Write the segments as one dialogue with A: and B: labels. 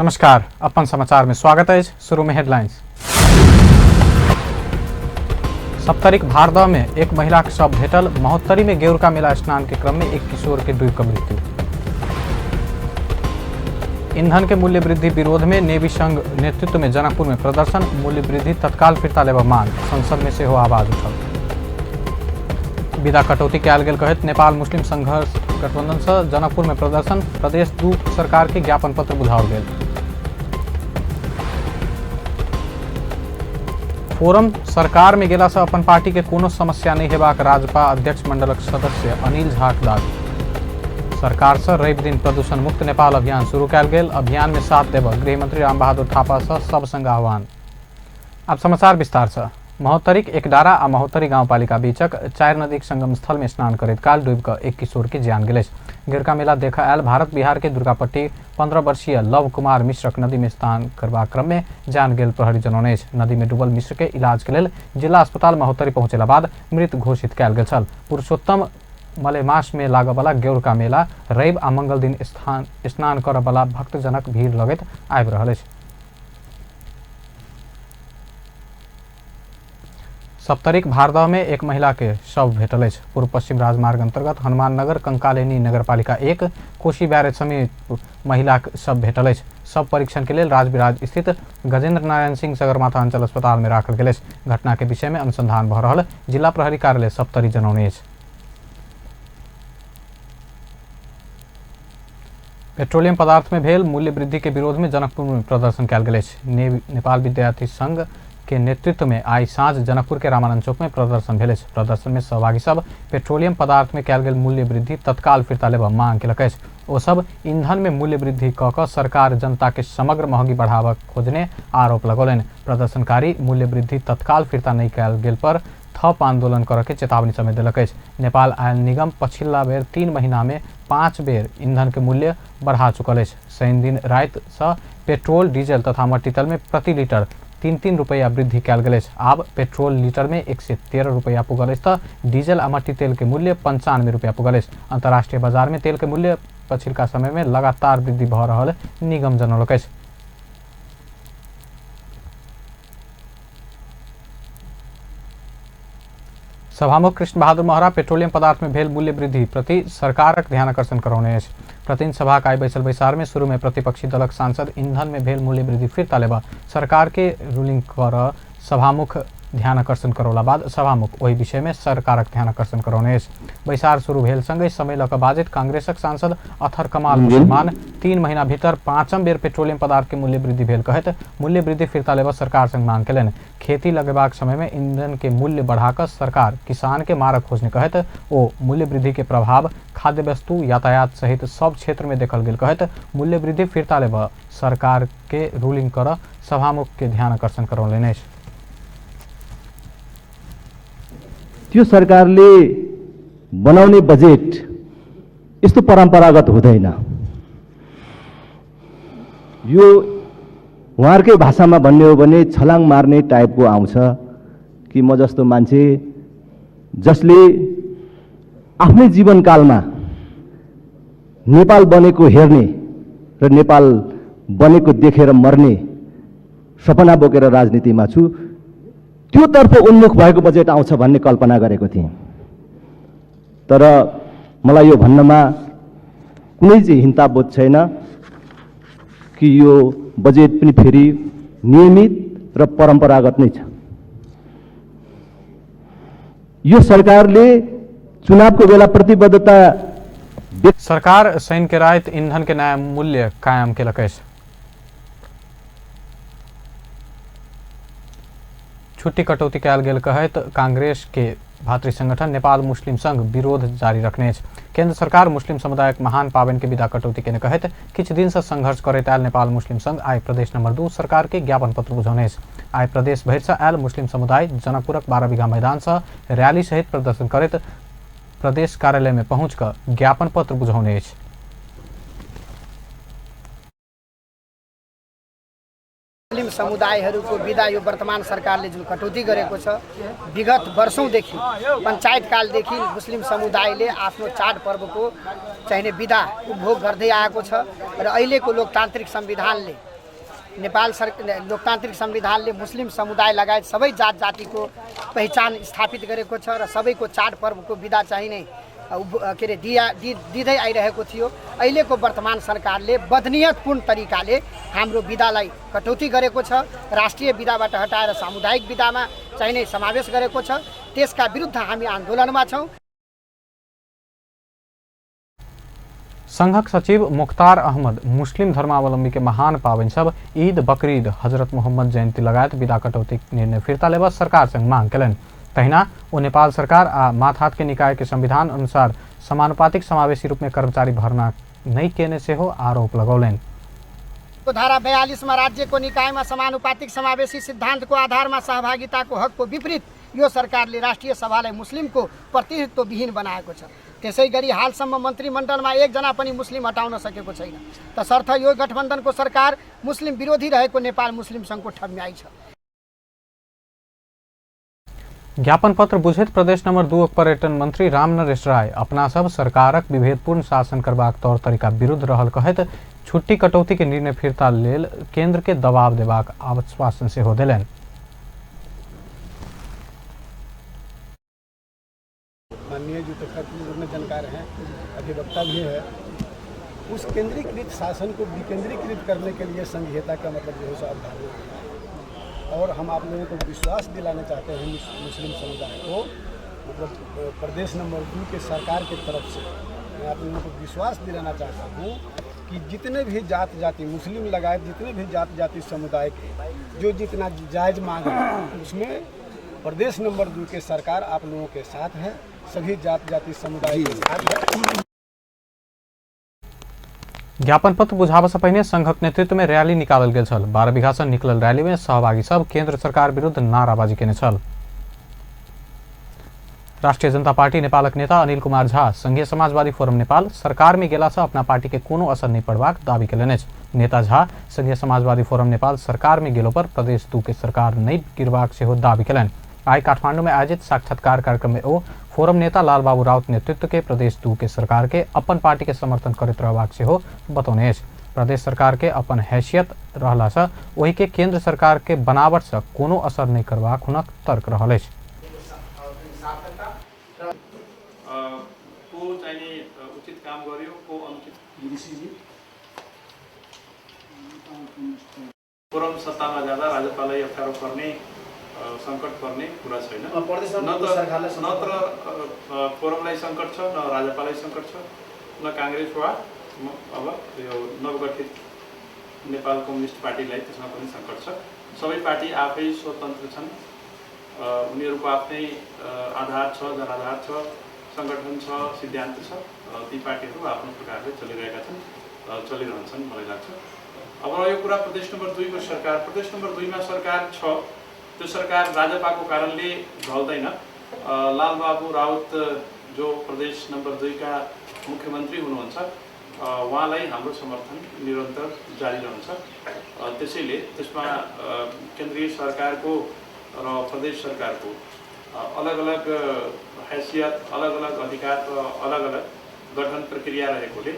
A: नमस्कार, अपन समाचार में स्वागत है। शुरू में हेडलाइंस। सप्तरीक भारदह में एक महिला के शव भेटल। महोत्तरी में गेउरका मेला स्नान के क्रम में एक किशोर के डूबि कऽ मृत्यु। ईंधन के मूल्य वृद्धि विरोध में नेवी संघ नेतृत्व में जनकपुर में प्रदर्शन। मूल्य वृद्धि तत्काल फिर्ता लेबऽ मांग। संसद में सेहो आवाज उठल। विदा कटौती कयल गेल कहैत नेपाल मुस्लिम संघर्ष गठबंधन से जनकपुर में प्रदर्शन। प्रदेश 2 सरकार के ज्ञापन पत्र बुझाओल गेल। फोरम सरकार में गेला से अपन पार्टी के कोनो समस्या नहीं हेबाक राजपा अध्यक्ष मंडलक सदस्य अनिल झाक दावी। सरकार से रवि दिन प्रदूषण मुक्त नेपाल अभियान शुरू कयल गेल। अभियान में साथ देबऽ गृहमंत्री रामबहादुर थापा से सब संग आह्वान। अब समाचार विस्तार से। महोत्तरीक एकडारा आ महोत्तरी गाउँपालिका बीचक 4 नदीक संगम स्थल में स्नान करैत काल डूबि कऽ एक किशोर के जान गेल अछि। गेरका मेला देखऽ आयल भारत बिहार के दुर्गापट्टी 15 वर्षीय लव कुमार मिश्रक नदी में स्नान करबाक क्रम में जान गेल प्रहरी जनौने अछि। नदी में डूबल मिश्र के इलाज के लेल जिला अस्पताल महोत्तरी पहुँचेला बाद मृत घोषित कयल गेल छल। पुरुषोत्तम मलेमास में लागऽवला गेउरका मेला रवि आ मंगल दिन स्नान करऽवला भक्तजनक भीड़ लगैत आबि रहल अछि। सप्तरीक भारदह में एक महिला के शव भेटल अछि। पूर्व पश्चिम राजमार्ग अंतर्गत हनुमाननगर कंकालेनी नगरपालिका 1 कोशी बैरेज समीप महिला के शव भेटल अछि। शव परीक्षण के लेल राजविराज स्थित गजेंद्र नारायण सिंह सगरमाथा अंचल अस्पताल में राखल गेल अछि। घटना के विषय में अनुसंधान भऽ रहल जिला प्रहरी कार्यालय सप्तरी जनौने अछि। पेट्रोलियम पदार्थ में भेल मूल्य वृद्धि के विरोध में जनकपुर में प्रदर्शन कयल गेल अछि। नेपाल विद्यार्थी संघ के नेतृत्व में आइ साँझ जनकपुर के रामानंद चौक में प्रदर्शन भेल अछि। प्रदर्शन में सहभागी सब पेट्रोलियम पदार्थ में कयल गेल मूल्य वृद्धि तत्काल फिर्ता लेबऽ मांग केलक अछि। ओ सब ईंधन में मूल्य वृद्धि कऽ कऽ सरकार जनता के समग्र महगी बढ़ाबऽ खोजने आरोप लगौलनि। प्रदर्शनकारी मूल्य वृद्धि तत्काल फिर्ता नहि कयल गेल पर थप आंदोलन करऽ के चेतावनी समेत देलक अछि। नेपाल आयल निगम पछिल्ला बेर 3 महीना में 5 बेर ईंधन के मूल्य बढ़ा चुकल अछि। शनि दिन राति से पेट्रोल डीजल तथा मट्टीतेल में प्रति लीटर 3-3 रुपैया वृद्धि कयल गेल अछि। आब पेट्रोल लीटर में 113 रुपैया पुगल अछि तऽ डीजल आ मट्टी तेल के मूल्य 95 रुपैया पुगल अछि। अंतर्राष्ट्रीय बाजार में तेल के मूल्य पछिलका समय में लगातार वृद्धि भऽ रहल निगम जनौलक अछि। सभामुख कृष्ण बहादुर महरा पेट्रोलियम पदार्थ में भेल मूल्य वृद्धि प्रति सरकारक ध्यानाकर्षण करौने अछि। प्रतिनिधि सभाक आइ बैसल बैसार में शुरू में प्रतिपक्षी दलक सांसद ईंधन में भेल मूल्य वृद्धि फिर्ता लेबऽ सरकार के रूलिंग करऽ सभामुख ध्यानाकर्षण करौला बाद सभामुख ओहि विषय में सरकारक ध्यानाकर्षण करौने अछि। बैसार शुरू भेल संगहि समय लऽ कऽ बाजैत कांग्रेसक सांसद अथर कमाल मुसलमान 3 महीना भीतर 5म बेर पेट्रोलियम पदार्थ के मूल्य वृद्धि भेल कहैत मूल्य वृद्धि फिर्ता लेबऽ सरकार संग मांग केलनि। खेती लगेबाक समय में ईंधन के मूल्य बढ़ाकऽ सरकार किसान के मारक खोजने कहैत ओ मूल्य वृद्धि के प्रभाव खाद्य वस्तु यातायात सहित सब क्षेत्र में देखल गेल कहैत मूल्य वृद्धि फिर्ता लेबऽ सरकार के रूलिंग करऽ सभामुख के ध्यानाकर्षण करौलनि अछि।
B: त्यो सरकारले बनाउने बजेट यस्तो परम्परागत हुँदैन। यो उहाँहरूकै भाषामा भन्ने हो भने छलाङ मार्ने टाइपको आउँछ कि म जस्तो मान्छे जसले आफ्नै जीवनकालमा नेपाल बनेको हेर्ने र नेपाल बनेको देखेर मर्ने सपना बोकेर राजनीतिमा छु, त्योतर्फ उन्मुख भएको बजेट आउँछ भन्ने कल्पना गरेको थिएँ। तर मलाई यो भन्नमा कुनै चाहिँ हिन्ताबोध छैन कि यो बजेट पनि फेरि नियमित र परम्परागत नै छ। यो सरकारले चुनावको बेला प्रतिबद्धता
A: सरकार शनि के राति ईंधन के नया मूल्य कायम केलक अछि। छुट्टी कटौती कयल गेल कहैत कांग्रेस के भातृ संगठन नेपाल मुस्लिम संघ विरोध जारी रखने अछि। केंद्र सरकार मुस्लिम समुदायक महान पाबनि के विदा कटौती केने कहैत किछु दिन से संघर्ष करैत आयल नेपाल मुस्लिम संघ आइ प्रदेश नंबर 2 सरकार के ज्ञापन पत्र बुझौने अछि। आइ प्रदेश भरि से आयल मुस्लिम समुदाय जनकपुरक 12 बीघा मैदान से रैली सहित प्रदर्शन करैत प्रदेश कार्यालय में पहुँच कऽ ज्ञापन पत्र बुझौने अछि।
C: मुस्लिम समुदायहरूको विदा यो वर्तमान सरकारले जुन कटौती गरेको छ, विगत वर्षौँदेखि पञ्चायतकालदेखि मुस्लिम समुदायले आफ्नो चाडपर्वको चाहिने विदा उपभोग गर्दै आएको छ र अहिलेको लोकतान्त्रिक संविधानले नेपाल सरकार लोकतान्त्रिक संविधानले मुस्लिम समुदाय लगायत सबै जात जातिको पहिचान स्थापित गरेको छ र सबैको चाडपर्वको विदा चाहिँ नै के अरे दिँदै आइरहेको थियो। अहिलेको वर्तमान सरकारले बदनियतपूर्ण तरिकाले हाम्रो विदालाई कटौती गरेको छ, राष्ट्रिय विदाबाट हटाएर सामुदायिक विदामा चाहिँ नै समावेश गरेको छ। त्यसका विरुद्ध हामी आन्दोलनमा छौँ।
A: संघक सचिव मुख्तार अहमद मुस्लिम धर्मावलंबी के महान पावन सब ईद, बकरीद, हजरत मोहम्मद जयंती लगायत विदा कटौती निर्णय फिर्ता लेबऽ सरकार संग मांग केलनि। तहिना ओ नेपाल सरकार आ माथात के निकाय के संविधान अनुसार समानुपातिक समावेशी रूप में कर्मचारी भर्ना नहि केने सेहो आरोप लगौलनि।
C: धारा 42 मा राज्यको निकायमा समानुपातिक समावेशी सिद्धान्तको आधारमा सहभागिताको हकको विपरीत यो सरकारले राष्ट्रिय सभालाई मुस्लिमको प्रतिनिधित्वविहीन बनाएको छ। त्यसै गरी हालसम्म मन्त्रीमण्डलमा एकजना पनि मुस्लिम हटाउन सकेको छैन। तसर्थ यो गठबन्धनको सरकार मुस्लिम विरोधी रहेको नेपाल मुस्लिम सङ्घको ठम्याइ छ।
A: ज्ञापन पत्र बुझैत प्रदेश नंबर 2 पर्यटन मंत्री रामनरेश राय अपना सब सरकारक विभेदपूर्ण शासन करबाक तौर तरीका विरुद्ध रहल कहैत छुट्टी कटौती के निर्णय फिर्ता लेल केंद्र के दबाव देबाक आश्वासन सेहो देलनि।
D: माननीय जो तथाकथित में जानकार हैं, अधिवक्ता भी है, उस केंद्रीकृत शासन को विकेंद्रीकृत करने के लिए संघीयता का मतलब जो है सो अवधारणा है। और हम आप लोगों को विश्वास दिलाना चाहते हैं मुस्लिम समुदाय को, मतलब प्रदेश नंबर 2 के सरकार के तरफ से मैं आप लोगों को विश्वास दिलाना चाहता हूँ कि जितने भी जात जाति मुस्लिम लगाए जितने भी जात जाति समुदाय के जो जितना जायज़ मांग है उसमें प्रदेश नंबर 2 के सरकार आप लोगों के साथ है, सभी जात जाति समुदाय के साथ है।
A: ज्ञापन पत्र बुझाबऽ से पहिने संघक नेतृत्व में रैली निकालल गेल छल। 12 बीघा से निकलल रैली में सहभागी सब केंद्र सरकार विरुद्ध नाराबाजी केने छल। राष्ट्रिय जनता पार्टी नेपालक नेता अनिल कुमार झा संघीय समाजवादी फोरम नेपाल सरकार में गेला से अपना पार्टी के कोनो असर नहीं पड़बाक दावी केलनि अछि। नेता झा संघीय समाजवादी फोरम नेपाल सरकार में गेलो पर प्रदेश 2 के सरकार नहीं गिरबाक सेहो दावी केलनि। आइ काठमांडू में आयोजित साक्षात्कार कार्यक्रम में ओ फोरम नेता लालबाबू राउत नेतृत्व के प्रदेश 2 के सरकार के अपन पार्टी के समर्थन करैत रहबाक सेहो बतौने अछि। प्रदेश सरकार के अपन हैसियत रहला से ओहि के केंद्र सरकार के बनावट से कोनो असर नहीं करबाक हुनक तर्क रहल अछि।
E: फोरम सत्तामा जाँदा राजपालाई अप्ठ्यारो पर्ने संकट पर्ने कुरा छैन। नत्र फोरमलाई संकट छ, न राजपालाई संकट छ, न काङ्ग्रेस वा अब यो नवगठित नेपाल कम्युनिस्ट पार्टीलाई त्यसमा पनि संकट छ। सबै पार्टी आफै स्वतन्त्र छन्, उनीहरूको आफ्नै आधार छ, जनाधार छ, सङ्गठन छ, सिद्धान्त छ। ती पार्टीहरू आफ्नो प्रकारले चलिरहेका छन्, चलिरहन्छन् मलाई लाग्छ। अब यो कुरा प्रदेश नम्बर 2 को सरकार, प्रदेश नम्बर 2 मा सरकार छ, त्यो सरकार राजपाको कारणले ढल्दैन। लालबाबु राउत जो प्रदेश नम्बर 2 का मुख्यमन्त्री हुनुहुन्छ उहाँलाई हाम्रो समर्थन निरन्तर जारी रहन्छ। त्यसैले त्यसमा केन्द्रीय सरकारको र प्रदेश सरकारको अलग अलग हैसियत, अलग अलग अधिकार र अलग अलग गठन प्रक्रिया रहेकोले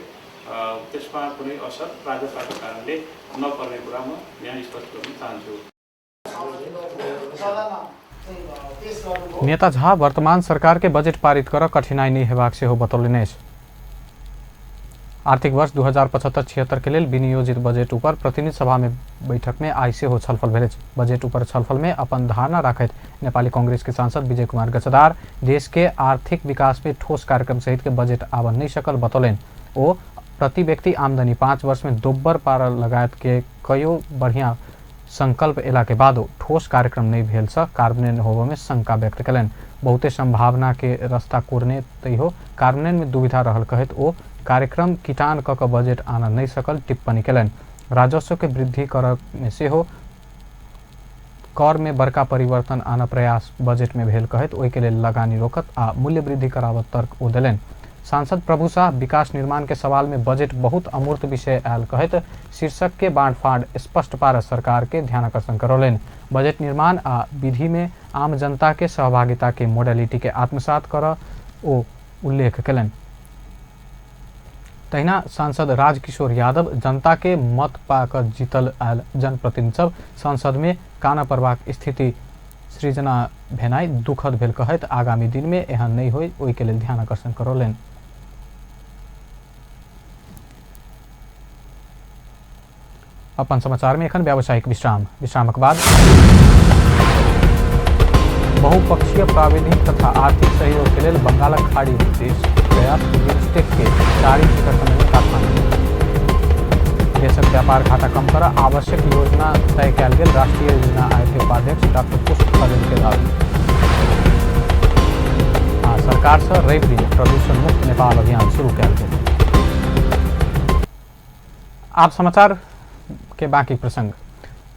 E: त्यसमा कुनै असर राजपाको कारणले नपर्ने कुरा म यहाँ स्पष्ट गर्न चाहन्छु।
A: नेता झा वर्तमान सरकार के बजट पारित कर कठिनाई नहीं हेबाक सेहो बतौलनि अछि। आर्थिक वर्ष 2075-76 के लेल विनियोजित बजट ऊपर प्रतिनिधि सभा में बैठक में आइ सेहो छलफल भेल अछि। बजट ऊपर छलफल में अपन धारणा राखैत नेपाली कांग्रेस के सांसद विजय कुमार गच्छदार देश के आर्थिक विकास में ठोस कार्यक्रम सहित के बजट आबऽ नहीं सकल बतौलनि। ओ प्रति व्यक्ति आमदनी 5 वर्ष में दोब्बर पार लगायत के कयो बढ़िया संकल्प एला के बादो ठोस कार्यक्रम नहीं भेल से कार्यान्वयन होबऽ में शंका व्यक्त कयलनि। बहुते संभावना के रास्ता कोरने तैयो कार्यान्वयन में दुविधा रहल कहैत ओ कार्यक्रम किटान क के बजट आना नहीं सकल टिप्पणी कयलनि। राजस्व के वृद्धि कर में सेहो कर में बड़का परिवर्तन आना प्रयास बजट में भेल कहैत ओहि के लेल लगानी रोकत आ मूल्य वृद्धि करावत तर्क ओ देलनि। सांसद प्रभु शाह विकास निर्माण के सवाल में बजट बहुत अमूर्त विषय आयल कहैत शीर्षक के बाँटफाँट स्पष्ट पार सरकार के ध्यानाकर्षण करौलनि। बजट निर्माण आ विधि में आम जनता के सहभागिता के मोडलिटी के आत्मसात कर ओ उल्लेख कयलनि। तहिना सांसद राजकिशोर यादव जनता के मत पा कऽ जीतल आयल जनप्रतिनिधि सब संसद में काना पड़बाक स्थिति सृजना भेनाइ दुखद भेल कहैत आगामी दिन में एहन नहि होय ओहि के लेल ध्यान आकर्षण करौलनि। अपन समाचार में एखन व्यावसायिक विश्राम। विश्रामक बाद बहुपक्षीय प्राविधिक तथा आर्थिक सहयोग के लेल बंगालक खाड़ी देश प्रयास बिम्स्टेक के चारिम शिखर सम्मेलन काठमांडू। देशक व्यापार घाटा कम कर आवश्यक योजना तय कयल गेल राष्ट्रीय योजना आयोग के उपाध्यक्ष डॉक्टर पुष्प खरेल के दावी। आ सरकार से रवि दिन प्रदूषण मुक्त नेपाल अभियान शुरू कयल गेल। आप समाचार के बाकी प्रसंग।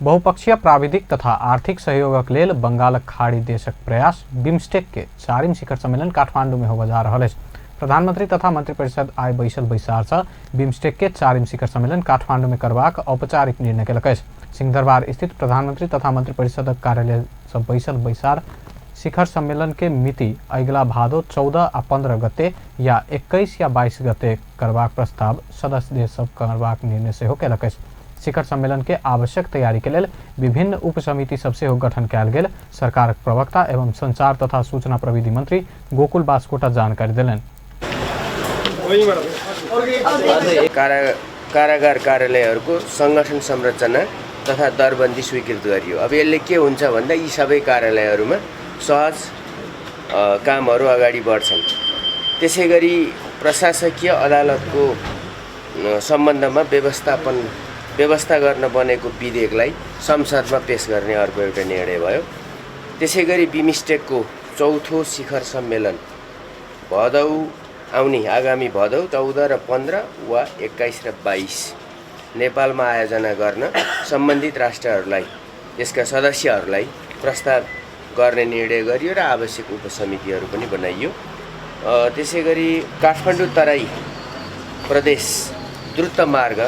A: बहुपक्षीय प्राविधिक तथा आर्थिक सहयोगक लेल बंगालक खाड़ी देशक प्रयास बिम्स्टेक के चारिम शिखर सम्मेलन काठमांडू में होबय जा रहल अछि। प्रधानमंत्री तथा मंत्रिपरिषद आइ बैसल बैसार से बिम्स्टेक के चारिम शिखर सम्मेलन काठमांडू में करबाक औपचारिक निर्णय केलक अछि। सिंहदरबार स्थित प्रधानमंत्री तथा मंत्रिपरिषदक कार्यालय से बैसल बैसार शिखर सम्मेलन के मिति अगिला भादो 14 आ 15 गते या 21 या 22 गते करबाक प्रस्ताव सदस्य देश सब करबाक निर्णय सेहो केलक अछि। शिखर सम्मेलन के आवश्यक तैयारी के लेल विभिन्न उप समिति सब सेहो गठन कयल गेल सरकारक प्रवक्ता एवं संचार तथा सूचना प्रविधि मंत्री गोकुल बास्कोटा जानकारी देलनि।
F: कारागार कार्यालयहरूको सङ्गठन संरचना तथा दरबन्दी स्वीकृत गरियो। अब यसले के हुन्छ भन्दा यी सबै कार्यालयहरूमा सहज कामहरू अगाडि बढ्छन्। त्यसैगरी प्रशासकीय अदालतको सम्बन्धमा व्यवस्था गर्न बनेको विधेयकलाई संसदमा पेश गर्ने अर्को एउटा निर्णय भयो। त्यसैगरी बिम्स्टेकको चौथो शिखर सम्मेलन भदौ आउने आगामी भदौ 14 र 15 वा 21 र 22 नेपालमा आयोजना गर्न सम्बन्धित राष्ट्रहरूलाई यसका सदस्यहरूलाई प्रस्ताव गर्ने निर्णय गरियो र आवश्यक उपसमितिहरू पनि बनाइयो। त्यसैगरी काठमाडौँ तराई प्रदेश द्रुत मार्ग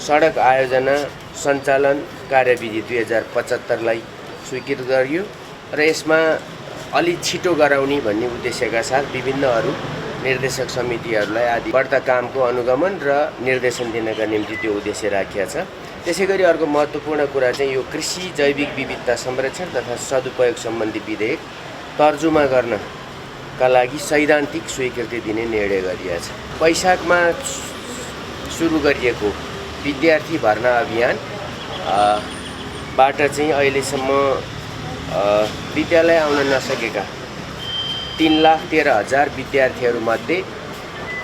F: सडक आयोजना सञ्चालन कार्यविधि 2075लाई स्वीकृत गरियो र यसमा अलि छिटो गराउने भन्ने उद्देश्यका साथ विभिन्न अरू निर्देशक समितिहरूलाई आदि बढ्ता कामको अनुगमन र निर्देशन दिनका निम्ति त्यो उद्देश्य राखिएको छ। त्यसैगरी अर्को महत्त्वपूर्ण कुरा चाहिँ यो कृषि जैविक विविधता संरक्षण तथा सदुपयोग सम्बन्धी विधेयक तर्जुमा गर्नका लागि सैद्धान्तिक स्वीकृति दिने निर्णय गरिएको छ। वैशाखमा सुरु गरिएको विद्यार्थी भर्ना अभियान बाट चाहिँ अहिलेसम्म विद्यालय आउन नसकेका 3,13,000 विद्यार्थीहरूमध्ये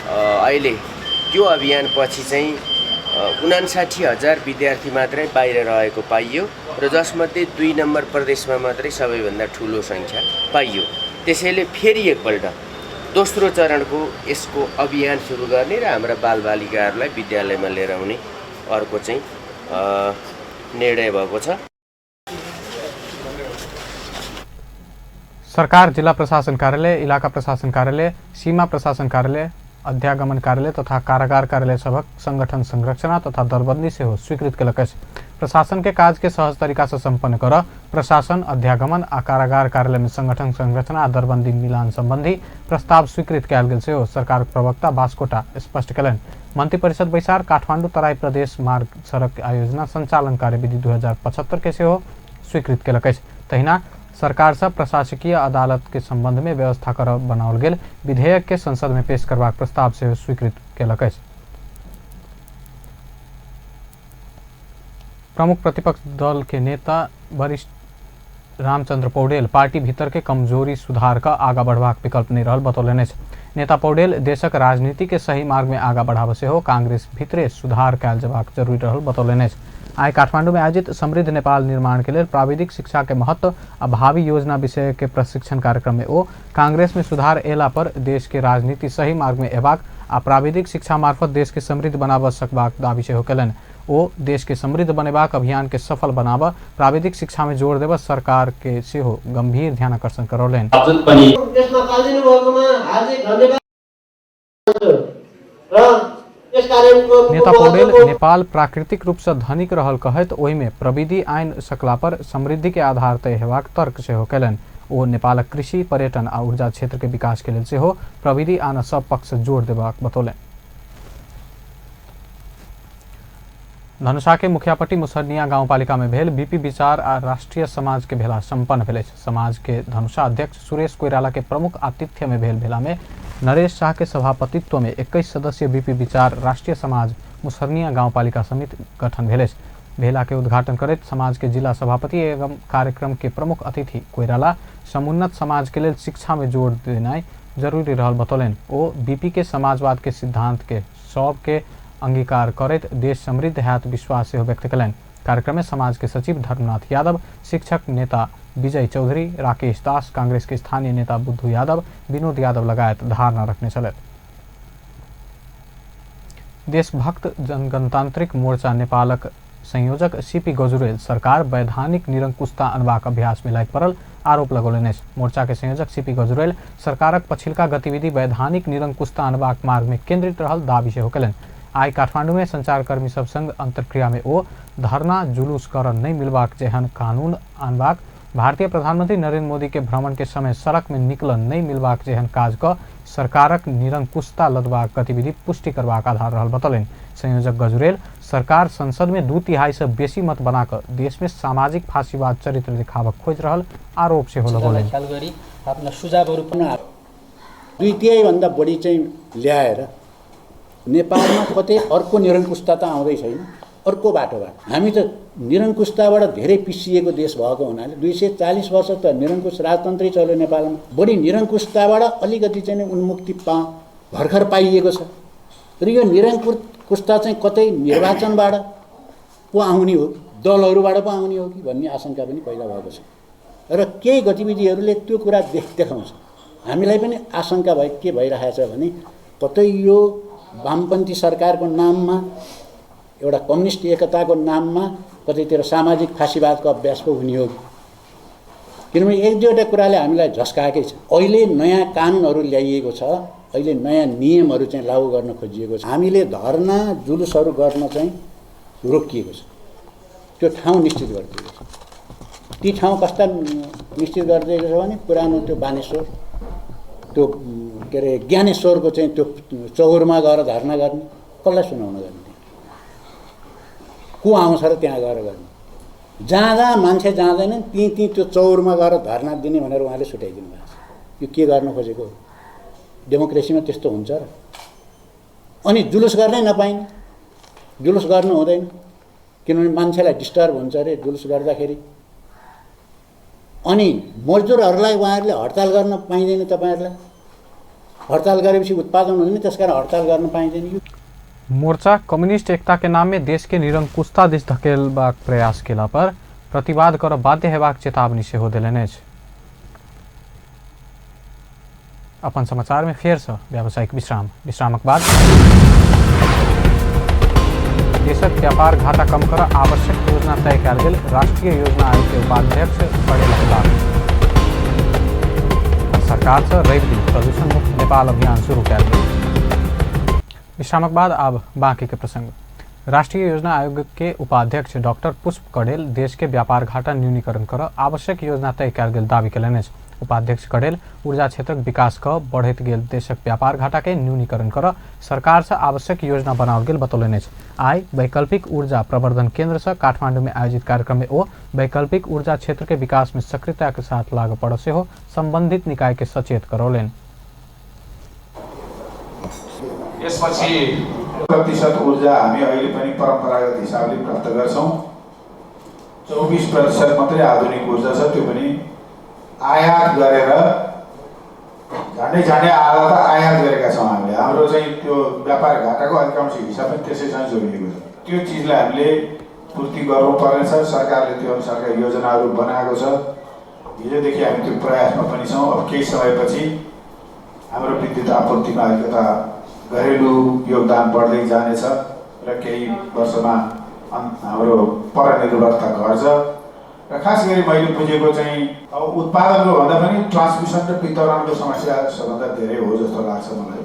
F: अहिले त्यो अभियानपछि चाहिँ 59,000 विद्यार्थी मात्रै बाहिर रहेको पाइयो र जसमध्ये 2 नम्बर प्रदेशमा मात्रै सबैभन्दा ठुलो सङ्ख्या पाइयो। त्यसैले फेरि एकपल्ट दोस्रो चरणको यसको अभियान सुरु गर्ने र हाम्रा बालबालिकाहरूलाई विद्यालयमा लिएर आउने अर्को चाहिँ निर्णय भएको छ।
A: सरकार जिल्ला प्रशासन कार्यालय, इलाका प्रशासन कार्यालय, सीमा प्रशासन कार्यालय, अध्यागमन कार्यालय तथा कारागार कार्यालय सभक संगठन संरचना तथा दरबंदी सेहो स्वीकृत केलक अछि। प्रशासन के काज के सहज तरीका से संपन्न कर प्रशासन, अध्यागमन आ कारागार कार्यालय में संगठन संरचना आ दरबंदी मिलान संबंधी प्रस्ताव स्वीकृत कयल गेल सेहो सरकार प्रवक्ता बास्कोटा स्पष्ट कयलनि। मंत्रिपरिषद बैसार काठमांडू तराई प्रदेश मार्ग सड़क आयोजना संचालन कार्यविधि 2075 के सेहो स्वीकृत केलक अछि। तहिना सरकार से प्रशासकीय अदालत के संबंध में व्यवस्था कर बनाओल गेल विधेयक के संसद में पेश करबाक प्रस्ताव सेहो स्वीकृत केलक अछि। प्रमुख प्रतिपक्ष दल के नेता वरिष्ठ रामचंद्र पौडेल पार्टी भीतर के कमजोरी सुधार का आगा बढ़बाक विकल्प नहीं रहल बतौलनि अछि। नेता पौडेल देशक राजनीति के सही मार्ग में आगा बढ़ाबऽ सेहो कांग्रेस भीतरे सुधार कयल जेबाक जरूरी रहल बतौलनि अछि। आइ काठमांडू में आयोजित समृद्ध नेपाल निर्माण के लेल प्राविधिक शिक्षा के महत्व आ भावी योजना विषय के प्रशिक्षण कार्यक्रम में ओ कांग्रेस में सुधार एला पर देश के राजनीति सही मार्ग में एबाक आ प्राविधिक शिक्षा मार्फत देश के समृद्ध बनाबऽ सकबाक दावी सेहो कयलनि। ओ देश के समृद्ध बनेबाक अभियान के सफल बनाबऽ प्राविधिक शिक्षा में जोर देबऽ सरकार के सेहो गंभीर ध्यान आकर्षण करौलनि। नेता पौडेल नेपाल प्राकृतिक रूप से धनिक रहल कहैत ओहिमे प्रविधि आनि सकला पर समृद्धि के आधार तय हेबाक तर्क सेहो कयलनि। ओ नेपालक कृषि, पर्यटन आ ऊर्जा क्षेत्र के विकास के लेल सेहो प्रविधि आन सब पक्ष जोर देबाक बतौलनि। धनुषा के मुखियापट्टी मुसहरनिया गाउँपालिका में भेल बीपी विचार आ राष्ट्रीय समाज के भेला संपन्न भेल अछि। समाज के धनुषा अध्यक्ष सुरेश कोइराला के प्रमुख आतिथ्य में भेल भेला में नरेश शाह के सभापतित्व में 21 सदस्यीय बीपी विचार राष्ट्रीय समाज मुसहरनिया गाउँपालिका समिति गठन भेल अछि। भेला के उद्घाटन करैत समाज के जिला सभापति एवं कार्यक्रम के प्रमुख अतिथि कोइराला समुन्नत समाज के लेल शिक्षा में जोर देनाइ जरूरी रहल बतौलनि। ओ बीपी के समाजवाद के सिद्धांत के सब के अंगीकार करैत देश समृद्ध हैत विश्वास सेहो व्यक्त कयलनि। कार्यक्रम में समाज के सचिव धर्मनाथ यादव, शिक्षक नेता विजय चौधरी, राकेश दास, कांग्रेस के स्थानीय नेता बुद्धू यादव, विनोद यादव लगायत धारणा रखने छलथि। देशभक्त जनगणतांत्रिक मोर्चा नेपालक संयोजक सीपी गजुरेल सरकार वैधानिक निरंकुशता अनबाक अभ्यास में लागि पड़ल आरोप लगौलनि अछि। मोर्चा के संयोजक सीपी गजुरेल सरकारक पछिलका गतिविधि वैधानिक निरंकुशता अनबाक मार्ग में केंद्रित रहल दावी सेहो कयलनि। आइ काठमांडू में संचारकर्मी सब संग अंतर्क्रिया में ओ धरना जुलूस कर नहीं मिलबाक जेहन कानून आनबाक, भारतीय प्रधानमंत्री नरेंद्र मोदी के भ्रमण के समय सड़क में निकल नहीं मिलबाक जेहन काज क सरकारक निरंकुशता लदबाक गतिविधि पुष्टि करबाक आधार रहल बतौलनि। संयोजक गजुरेल सरकार संसद में 2/3 से बेसी मत बनाकर देश में सामाजिक फांसीवाद चरित्र दिखावक खोज रहल आरोप सेहो लगौलनि।
G: ख्याल गरी आफ्ना सुझावहरू पनि
H: 2/3 भन्दा बढी चाहिँ ल्याएर नेपालमा कतै अर्को निरंकुशता त आउँदै छैन, अर्को बाटोबाट। हामी त निरंकुशताबाट धेरै पिसिएको देश भएको हुनाले 240 वर्ष त निरंकुश राजतन्त्रै चल्यो नेपालमा। बढी निरंकुशताबाट अलिकति चाहिँ उन्मुक्ति भर्खर पाइएको छ र यो निरंकुशता चाहिँ कतै निर्वाचनबाट पो आउने हो, दलहरूबाट पो आउने हो कि भन्ने आशंका पनि पैदा भएको छ र केही गतिविधिहरूले त्यो कुरा देखाउँछ। हामीलाई पनि आशंका भए के भइरहेछ भने कतै यो वामपन्थी सरकारको नाममा, एउटा कम्युनिस्ट एकताको नाममा कतैतिर सामाजिक फाँसीवादको अभ्यास पो हुने हो। किनभने एक दुईवटा कुराले हामीलाई झस्काएकै छ। अहिले नयाँ कानुनहरू ल्याइएको छ, अहिले नयाँ नियमहरू चाहिँ लागू गर्न खोजिएको छ। हामीले धरना जुलुसहरू गर्न चाहिँ रोकिएको छ, त्यो ठाउँ निश्चित गरिदिएको छ। ती ठाउँ कस्ता निश्चित गरिदिएको छ भने पुरानो त्यो बानेश्वर, त्यो के अरे ज्ञानेश्वरको चाहिँ त्यो चौरमा गएर धरना गर्ने, कसलाई सुनाउन गर्ने, को आउँछ र त्यहाँ गएर गर्ने, जहाँ जहाँ मान्छे जाँदैनन् त्यहीँ त्यहीँ त्यो चौरमा गएर धरना दिने भनेर उहाँले छुट्याइदिनु भएको छ। यो के गर्न खोजेको? डेमोक्रेसीमा त्यस्तो हुन्छ र? अनि जुलुस गर्नै नपाइने, जुलुस गर्नु हुँदैन किनभने मान्छेलाई डिस्टर्ब हुन्छ अरे जुलुस गर्दाखेरि। अनि मजदुरहरूलाई उहाँहरूले हडताल गर्न पाइँदैन, तपाईँहरूलाई हडताल गरेपछि उत्पादन हुँदैन, त्यसकारण हडताल गर्न पाइँदैन।
A: मोर्चा कम्युनिस्ट एकता के नाम में देश के निरंकुशता दिस धकेलबाक प्रयास केला पर प्रतिवाद कर बाध्य हेबाक चेतावनी सेहो देलनि अछि। अपन समाचार में फेर से व्यावसायिक विश्राम। विश्रामक बाद देशक व्यापार घाटा कम कर आवश्यक योजना तय कयल गेल राष्ट्रीय योजना आयोग के उपाध्यक्ष पटेल सरकार से रवि दिन प्रदूषण मुक्त नेपाल अभियान शुरू कयल गेल। विश्रामक बाद अब बाकी के प्रसंग। राष्ट्रीय योजना आयोग के उपाध्यक्ष डॉक्टर पुष्प कडेल देश के व्यापार घाटा न्यूनीकरण कर आवश्यक योजना तय कयल गेल दावी कयलनि अछि। उपाध्यक्ष कडेल ऊर्जा क्षेत्रक विकास क बढ़ैत गेल देशक व्यापार घाटा के न्यूनीकरण कर सरकार से आवश्यक योजना बनाओल गेल बतौलनि अछि। आइ वैकल्पिक ऊर्जा प्रवर्धन केंद्र से काठमांडू में आयोजित कार्यक्रम में ओ वैकल्पिक ऊर्जा क्षेत्र के विकास में सक्रियता के साथ लागू पड़ सेहो संबंधित निकाय के सचेत करौलनि।
I: यसपछि प्रतिशत ऊर्जा हामी अहिले पनि परम्परागत हिसाबले प्राप्त गर्छौं। 24% मात्रै आधुनिक ऊर्जा छ, त्यो पनि आयात गरेर झन्डै झन्डै आधा त आयात गरेका छौँ हामीले। हाम्रो चाहिँ त्यो व्यापार घाटाको अधिकांश हिसाब पनि त्यसैसँग जोडिएको छ। त्यो चिजलाई हामीले पूर्ति गर्नुपर्नेछ। सरकारले त्यो अनुसारका योजनाहरू बनाएको छ। हिजोदेखि हामी त्यो प्रयासमा पनि छौँ। अब केही समयपछि हाम्रो विद्युत आपूर्तिमा अलिकता घरेलु योगदान बढ्दै जानेछ र केही वर्षमा हाम्रो परनिर्भरता घट्छ। र खास गरी मैले बुझेको चाहिँ अब उत्पादनको भन्दा पनि ट्रान्समिसन र वितरणको समस्या सबभन्दा धेरै हो जस्तो लाग्छ मलाई।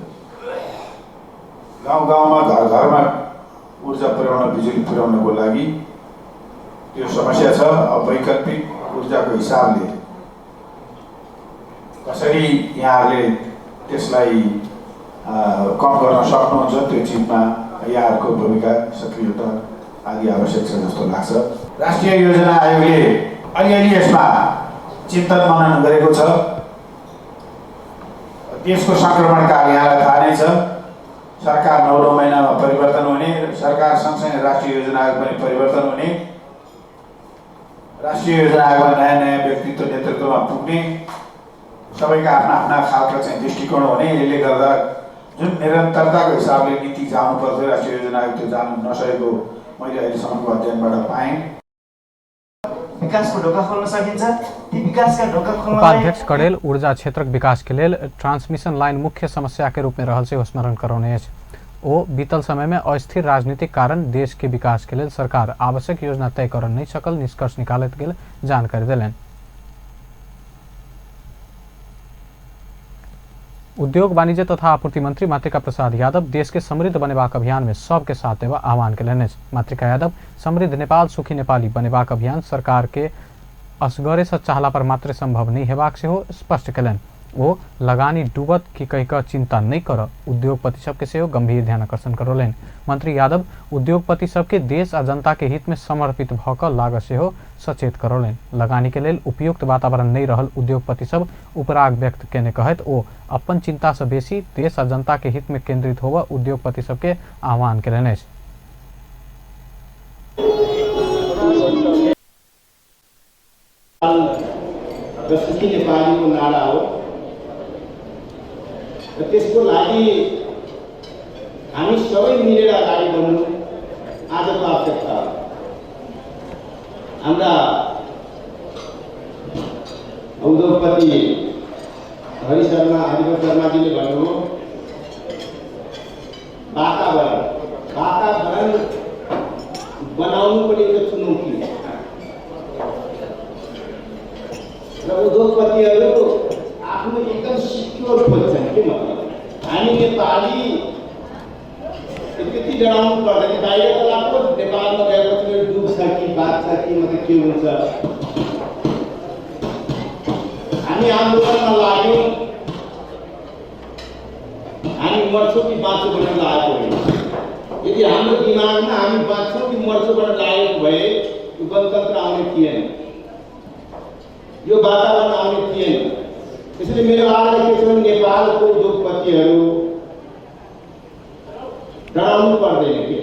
I: गाउँ गाउँमा घर घरमा ऊर्जा पुर्याउन, बिजुली पुर्याउनको लागि त्यो समस्या छ। अब वैकल्पिक ऊर्जाको हिसाबले कसरी यहाँहरूले त्यसलाई कम गर्न सक्नुहुन्छ त्यो चिजमा यहाँहरूको भूमिका सक्रियता आदि आवश्यक छ जस्तो लाग्छ। राष्ट्रिय योजना आयोगले अलिअलि यसमा चिन्तन मनन गरेको छ। देशको सङ्क्रमणकाल यहाँलाई थाहा नै छ। सरकार 9 महिनामा परिवर्तन हुने, सरकार सँगसँगै राष्ट्रिय योजना आयोग पनि परिवर्तन हुने, राष्ट्रिय योजना आयोगमा नयाँ नयाँ व्यक्तित्व नेतृत्वमा पुग्ने, सबैका आफ्ना आफ्ना खालका चाहिँ दृष्टिकोण हुने। यसले गर्दा जुन निरन्तरताको हिसाबले नीति जानु पर्थ्यो राष्ट्रिय योजना आयोग त्यो जानु नसकेको मैले अहिलेसम्मको अध्ययनबाट पाएँ।
J: विकासको ढोका खोल्न सकिन्छ। ती विकासका ढोका खोल्न
A: उपाध्यक्ष कडेल ऊर्जा क्षेत्रक विकास के लेल ट्रांसमिशन लाइन मुख्य समस्या के रूप में रहल से स्मरण करौने अछि। ओ बीतल समय में अस्थिर राजनीतिक कारण देश के विकास के लेल सरकार आवश्यक योजना तय कर नहीं सकल निष्कर्ष निकालैत गेल जानकारी देलनि। उद्योग वाणिज्य तथा आपूर्ति मंत्री मातृका प्रसाद यादव देश के समृद्ध बनेबाक अभियान में सबके साथ देवा आह्वान केलनि अछि। मातृका यादव समृद्ध नेपाल सुखी नेपाली बनेबाक अभियान सरकार के असगरे से चाहला पर मात्र संभव नहीं हेबाक सेहो स्पष्ट केलनि। ओ लगानी डूबत की कहि कऽ चिंता नहीं कर उद्योगपति सबके सेहो गंभीर ध्यान आकर्षण करौलनि। मंत्री यादव उद्योगपति सबके देश आ जनता के हित में समर्पित भऽ कऽ लागऽ सेहो सचेत करौलनि। लगानी के लेल उपयुक्त वातावरण नहीं रहल उद्योगपति सब उपराग व्यक्त केने कहैत ओ अपन चिंता से बेसी देश आ जनता के हित में केंद्रित होबऽ उद्योगपति सबके आह्वान केलनि अछि।
H: र सुखी नेपालीको नारा हो र त्यसको लागि हामी सबै मिलेर अगाडि बढ्नु आजको आवश्यकता हो। हाम्रा उद्योगपति हरि शर्मा हरिभक्त शर्माजीले भन्नुभयो वातावरण वातावरण बनाउनु पनि एउटा चुनौती हो र उद्योगपतिहरू आफ्नो एकदम सिक्योर खोज्छन्। के मतलब हामी नेपाली त्यति डराउनु पर्दैन, बाहिर त लाखौँ नेपालमा गएपछि डुब्छ कि बाँच्छ कि मतलब के हुन्छ। हामी आन्दोलनमा लाग्यौँ, हामी मर्छौँ कि बाँच्छौँ भनेर लागेको होइन। यदि हाम्रो दिमागमा हामी बाँच्छौँ कि मर्छौँ भनेर लागेको भए यो गणतन्त्र आउने थिएन, यो वातावरण आउने थिएन। त्यसैले मेरो आग्रह के छ भने नेपालको उद्योगपतिहरू डराउनु पर्दैन, के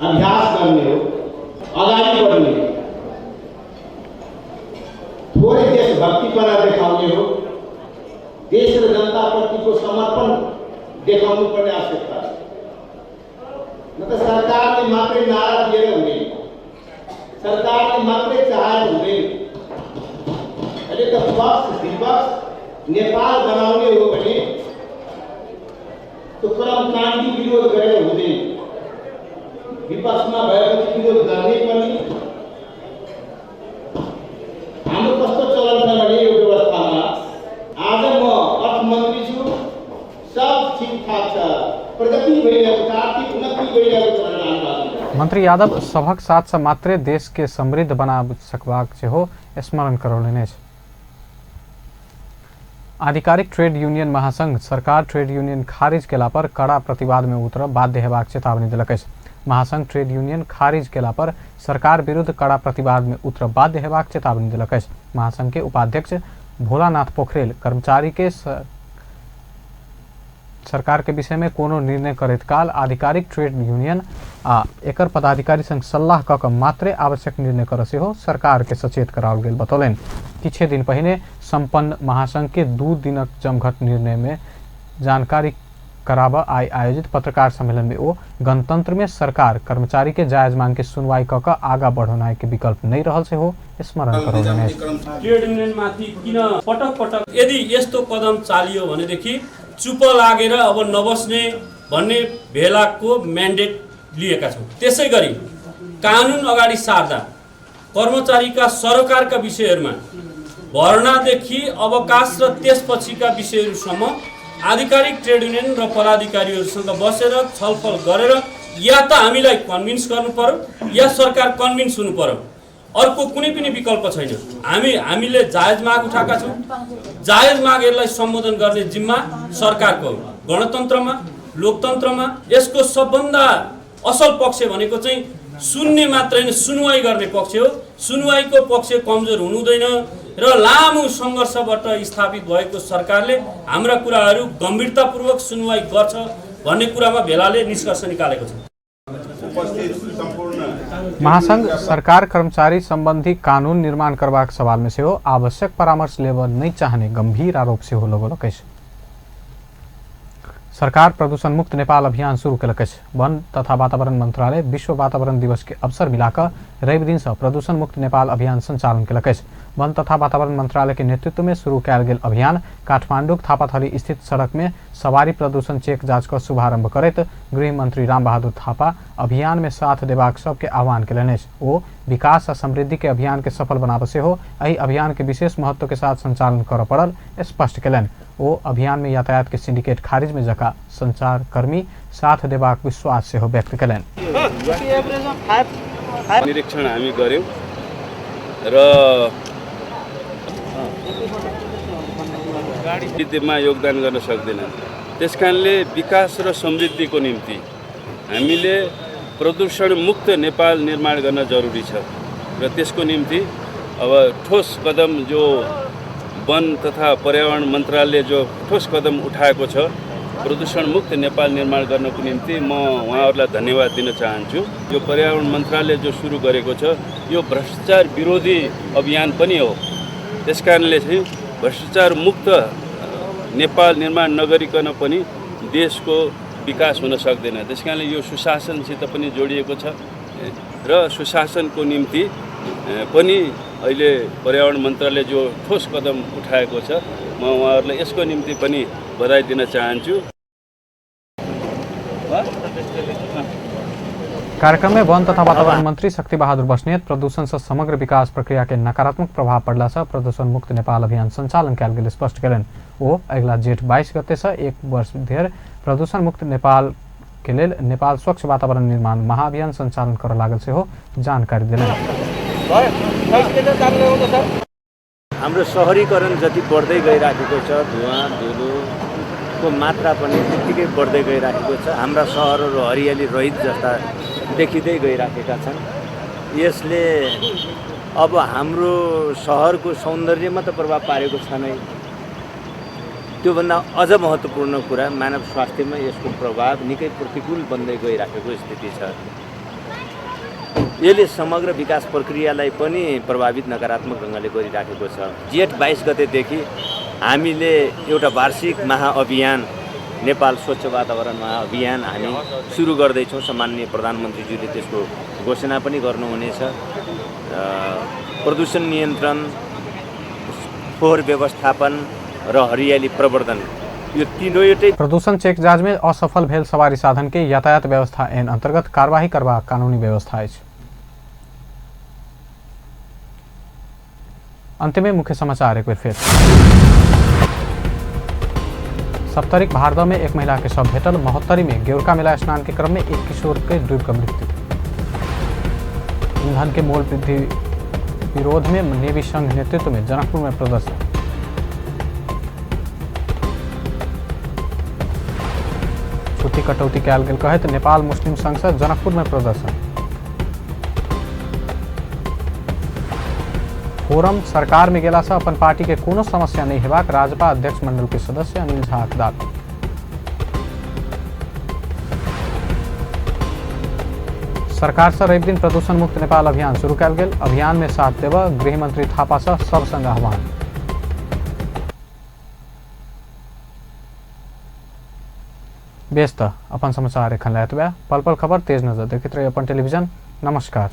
H: अभ्यास गर्ने हो, अगाडि बढ्ने हो, थोरै देशभक्तिपना देखाउने हो, देश र जनताप्रतिको समर्पण देखाउनु पर्ने आवश्यकता छ। न त सरकारले मात्रै नारा दिएर हुँदैन, सरकारले मात्रै चाहेर हुँदैन। अहिले त पक्ष विपक्ष नेपाल बनाउने हो भने त्यो कर्मकाण्डी विरोध गरेर हुँदैन। विपक्षमा भएपछि विरोध गर्नै पर्ने। हाम्रो कस्तो चलन छ भने यो व्यवस्थामा आज म अर्थमन्त्री छु, सब ठिकठाक छ, प्रगति भइरहेको छ, आर्थिक उन्नति भइरहेको छ भनेर हाम्रो
A: मंत्री यादव सभक साथ सँ मात्रे देश के समृद्ध बना सकबाक सेहो स्मरण करौलनि अछि। आधिकारिक ट्रेड यूनियन महासंघ सरकार ट्रेड यूनियन खारिज केला पर कड़ा प्रतिवाद में उतरब बाध्य हेबाक चेतावनी देलक अछि। महासंघ ट्रेड यूनियन खारिज केला पर सरकार विरुद्ध कड़ा प्रतिवाद में उतरब बाध्य हेबाक चेतावनी देलक अछि। महासंघ के उपाध्यक्ष भोलानाथ पोखरेल कर्मचारी के सरकार के विषय में कोनो निर्णय करैत काल आधिकारिक ट्रेड यूनियन आ एकर पदाधिकारी संग सल्लाह क कऽ मात्रे आवश्यक निर्णय कर सेहो सरकार के सचेत कराओल गेल बतौलनि। किछे दिन पहिने संपन्न महासंघ के 2 दिनक जमघट निर्णय में जानकारी कराबऽ आइ आयोजित पत्रकार सम्मेलन में ओ गणतंत्र में सरकार कर्मचारी के जायज मांग के सुनवाई क कऽ आगा बढ़ौनाइ के विकल्प नहीं रहल सेहो स्मरण करौलनि।
K: ट्रेड युनियनमाथि किन पटक पटक यदि यस्तो कदम चालियो भनेदेखि चुप लागेर अब नबस्ने भन्ने भेलाको म्यान्डेट लिएका छौँ। त्यसै गरी कानुन अगाडि सार्दा कर्मचारीका सरोकारका विषयहरूमा भर्नादेखि अवकाश र त्यसपछिका विषयहरूसम्म आधिकारिक ट्रेड युनियन र पदाधिकारीहरूसँग बसेर छलफल गरेर या त हामीलाई कन्भिन्स गर्नु पर्यो या सरकार कन्भिन्स हुनु पर्यो, अर्को कुनै पनि विकल्प छैन। हामीले जायज माग उठाएका छौँ, जायज मागहरूलाई सम्बोधन गर्ने जिम्मा सरकारको हो। गणतन्त्रमा लोकतन्त्रमा यसको सबभन्दा असल पक्ष भनेको चाहिँ सुन्ने मात्र होइन, सुनवाई गर्ने पक्ष हो। सुनवाईको पक्ष कमजोर हुनु हुँदैन र लामो सङ्घर्षबाट स्थापित भएको सरकारले हाम्रा कुराहरू गम्भीरतापूर्वक सुनवाई गर्छ भन्ने कुरामा भेलाले निष्कर्ष निकालेको छ।
A: महासंघ सरकार कर्मचारी संबंधी कानून निर्माण करबाक सवाल में सेहो आवश्यक परामर्श लेबऽ नहि चाहने गंभीर आरोप सेहो लगौलक अछि। सरकार प्रदूषण मुक्त नेपाल अभियान शुरू केलक अछि। वन तथा वातावरण मंत्रालय विश्व वातावरण दिवस के अवसर मिलाकऽ रवि दिन से प्रदूषण मुक्त नेपाल अभियान संचालन केलक अछि। वन तथा वातावरण मंत्रालय के नेतृत्व में शुरू कयल गेल अभियान काठमांडूक थापाथली स्थित सड़क में सवारी प्रदूषण चेक जांच क शुभारंभ करैत गृह मंत्री रामबहादुर थापा अभियान में साथ देबाक सबके आह्वान केलनि अछि। ओ विकास आ समृद्धि के अभियान के सफल बनाबऽ सेहो एहि अभियान के विशेष महत्व के साथ संचालन करऽ पड़ल स्पष्ट केलनि। ओ अभियान में यातायात के सिंडिकेट खारिज में जका संचारकर्मी साथ देबाक विश्वास सेहो व्यक्त केलनि।
L: निरीक्षण हामी गर्यौं र समृद्धिमा योगदान गर्न सक्दैन। त्यसकारणले विकास र समृद्धिको निम्ति हामीले प्रदूषण मुक्त नेपाल निर्माण गर्न जरुरी छ र त्यसको निम्ति अब ठोस कदम जो वन तथा पर्यावरण मन्त्रालयले जो ठोस कदम उठाएको छ प्रदूषण मुक्त नेपाल निर्माण गर्नको निम्ति म उहाँहरूलाई धन्यवाद दिन चाहन्छु। यो पर्यावरण मन्त्रालयले जो सुरु गरेको छ यो भ्रष्टाचार विरोधी अभियान पनि हो। त्यसकारणले चाहिँ भ्रष्टाचार मुक्त नेपाल निर्माण नगरिकन पनि देशको विकास हुन सक्दैन। त्यसकारणले यो सुशासनसित पनि जोडिएको छ र सुशासनको निम्ति पनि अहिले पर्यावरण मन्त्रालयले जो ठोस कदम उठाएको छ म उहाँहरूलाई यसको निम्ति पनि बधाई दिन चाहन्छु।
A: कार्यक्रम में वन तथा वातावरण मंत्री शक्ति बहादुर बस्नेत प्रदूषण से समग्र विकास प्रक्रिया के नकारात्मक प्रभाव पड़ला से प्रदूषण मुक्त नेपाल अभियान संचालन कयल गेल स्पष्ट केलनि। ओ अगिला जेठ 22 गते से 1 वर्ष धरि प्रदूषण मुक्त नेपाल के लेल नेपाल स्वच्छ वातावरण निर्माण महाअभियान संचालन करऽ लागल सेहो जानकारी देलनि।
M: हाम्रो शहरीकरण जति बढ्दै गइराखेको छ, धुवाँ धुलोको मात्रा पनि त्यत्तिकै बढ्दै गइराखेको छ। हाम्रा सहरहरू हरियाली रहित जस्ता देखिँदै गइराखेका छन्। यसले अब हाम्रो सहरको सौन्दर्यमा त प्रभाव पारेको छ नै, त्योभन्दा अझ महत्त्वपूर्ण कुरा मानव स्वास्थ्यमा यसको प्रभाव निकै प्रतिकूल बन्दै गइराखेको स्थिति छ। यसले समग्र विकास प्रक्रियालाई पनि प्रभावित नकारात्मक ढङ्गले गरिराखेको छ। जेठ 22 गतेदेखि हामीले एउटा वार्षिक महाअभियान नेपाल स्वच्छ वातावरण महाअभियान हामी सुरु गर्दैछौँ। सम्माननीय प्रधानमन्त्रीज्यूले त्यसको घोषणा पनि गर्नुहुनेछ। प्रदूषण नियन्त्रण, फोहोर व्यवस्थापन र हरियाली प्रवर्धन यो तीनवटै
A: प्रदूषण चेक जांच में असफल भेल सवारी साधन के यातायात व्यवस्था ऐन अंतर्गत कार्यवाही करबाक कानूनी व्यवस्था अछि। अंत में मुख्य समाचार एक बेर फेर। सप्तरीक भारदह में एक महिला के शव भेटल। महोत्तरी में गेउरका मेला स्नान के क्रम में एक किशोर के डूब कर मृत्यु। ईंधन के मोल वृद्धि विरोध में नेवी संघ नेतृत्व में जनकपुर में प्रदर्शन। छुट्टी कटौती कयल गेल कहैत नेपाल मुस्लिम संघ से जनकपुर में प्रदर्शन। फोरम सरकार में गेला से अपन पार्टी के कोनो समस्या नहीं हेबाक राजपा अध्यक्ष मंडल के सदस्य अनिल झा के दावी। सरकार से रवि दिन प्रदूषण मुक्त नेपाल अभियान शुरू कयल गेल। अभियान में साथ देबऽ गृह मंत्री थापा से सब संग आह्वान। बेस त अपन समाचार एखन लए एतबे। पल पल खबर तेज नजर देखैत रही अपन टेलीविजन। नमस्कार।